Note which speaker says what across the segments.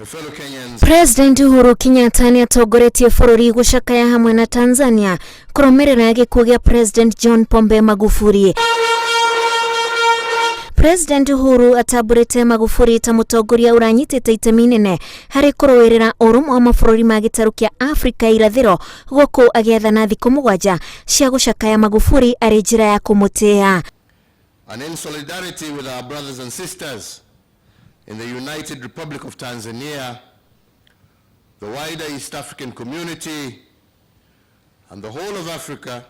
Speaker 1: Fellow Kenyans,
Speaker 2: President Uhuru Kenyatta nĩ atongoretie bũrũri gũcakaya hamwe na Tanzania kũrũmĩrĩra gĩkuũ gĩa President John Pombe Magufuli. President Uhuru atambũrĩte Magufuli ta mũtongoria ũranyitĩte itemi inene harĩ kũrũĩrĩra ũrũmwe wa mabũrũri ma gĩtarũ kĩa Afrika ya irathĩro gũkũ agĩathana thikũ 7 cia gũcakaya Magufuli arĩ njĩra ya kũmũtĩa.
Speaker 1: And in solidarity with our brothers and sisters in the United Republic of Tanzania, the wider East African community, and the whole of Africa,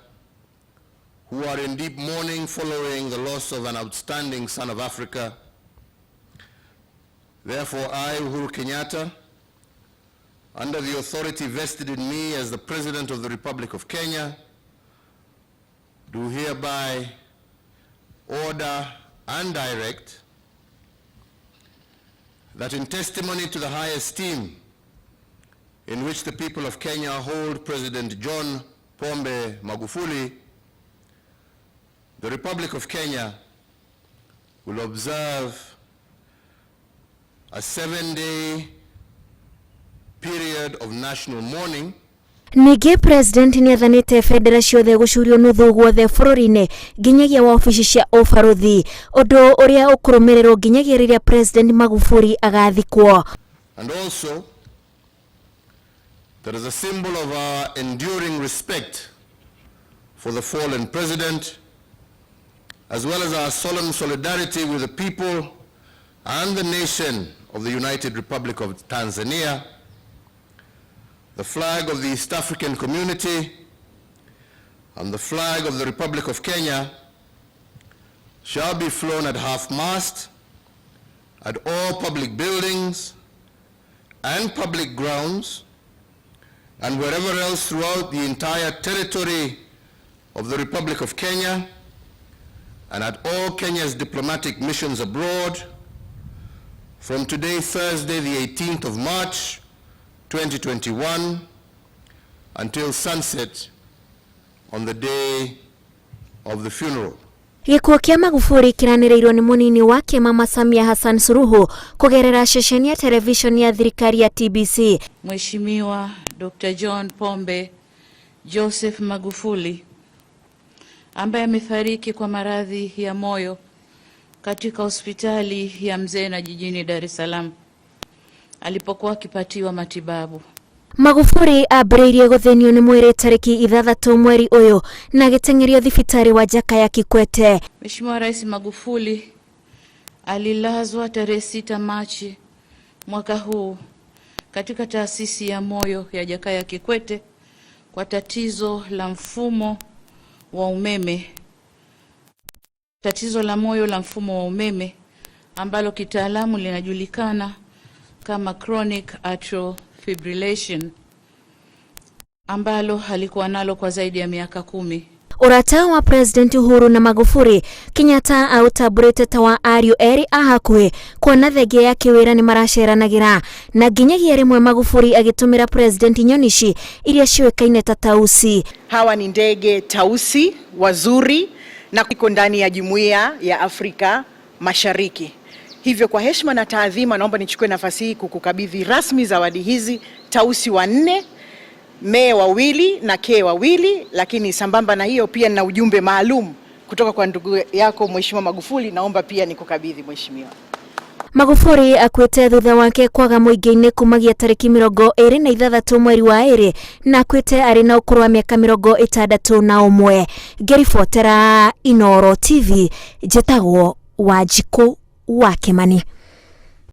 Speaker 1: who are in deep mourning following the loss of an outstanding son of Africa. Therefore, I, Uhuru Kenyatta, under the authority vested in me as the President of the Republic of Kenya, do hereby order and direct that in testimony to the high esteem in which the people of Kenya hold President John Pombe Magufuli, the Republic of Kenya will observe a 7-day period of national mourning.
Speaker 2: Ningĩ President nĩathanĩte bendera ciothe gũcurio nuthu guothe bũrũri-inĩ nginyagia wabici cia ũbarũthi, ũndũ ũrĩa ũkũrũmĩrĩrwo nginyagia rĩrĩa President Magufuli agathikwo.
Speaker 1: And also that as a symbol of our enduring respect for the fallen president, as well as our solemn solidarity with the people and the nation of the United Republic of Tanzania, the flag of the East African Community and the flag of the Republic of Kenya shall be flown at half-mast at all public buildings and public grounds and wherever else throughout the entire territory of the Republic of Kenya and at all Kenya's diplomatic missions abroad from today, Thursday, the 18th of March, 2021, until sunset on the day of the funeral.
Speaker 2: Gĩkuũ kĩa Magufuli kĩranĩrĩirwo nĩ mũnini wake Mama Samia Hassan Suluhu kũgerera ceceni ya televisheni ya thirikari ya TBC.
Speaker 3: Mheshimiwa Dr. John Pombe Joseph Magufuli ambaye amefariki kwa maradhi ya moyo katika hospitali ya Mzena jijini Dar es Salaam alipokuwa akipatiwa matibabu.
Speaker 2: Magufuli ambĩrĩirie gũthĩnio nĩ mwĩrĩ tarĩki 6 mweri ũyũ na agĩteng'erio thibitarĩ wa Jakaya Kikwete.
Speaker 3: Mheshimiwa Rais Magufuli alilazwa tarehe 6 Machi mwaka huu katika taasisi ya moyo ya Jakaya Kikwete kwa tatizo la mfumo wa umeme, tatizo la moyo la mfumo wa umeme ambalo kitaalamu linajulikana kama chronic atrial fibrillation ambalo alikuwa nalo kwa zaidi ya miaka 10.
Speaker 2: Ũrata wa President Uhuru na Magufuli Kenyatta aũtambũrĩte ta wa ariũ erĩ a hakuhĩ kuona thengia ya kĩwĩra nĩ maraceranagĩra na nginyagia rĩmwe Magufuli agĩtũmĩra President nyonici iria ciũĩkaine ta tausi.
Speaker 4: Hawa ni ndege tausi wazuri na iko ndani ya Jumuiya ya Afrika Mashariki. Hivyo kwa heshima na taadhima, naomba nichukue nafasi hii kukukabidhi rasmi zawadi hizi, tausi 4, mee 2 na ke 2, lakini sambamba na hiyo pia nina ujumbe maalum kutoka kwa ndugu yako Mheshimiwa Magufuli, naomba pia nikukabidhi Mheshimiwa.
Speaker 2: Magufuli akuĩte thutha wake kwaga mũingĩ-inĩ kumagia tarĩki 26 mweri wa 2 na akuĩte arĩ na ũkũrũ wa mĩaka 61. Ngĩribotera Inooro TV, njĩtagwo Wanjikũ wa Kimani.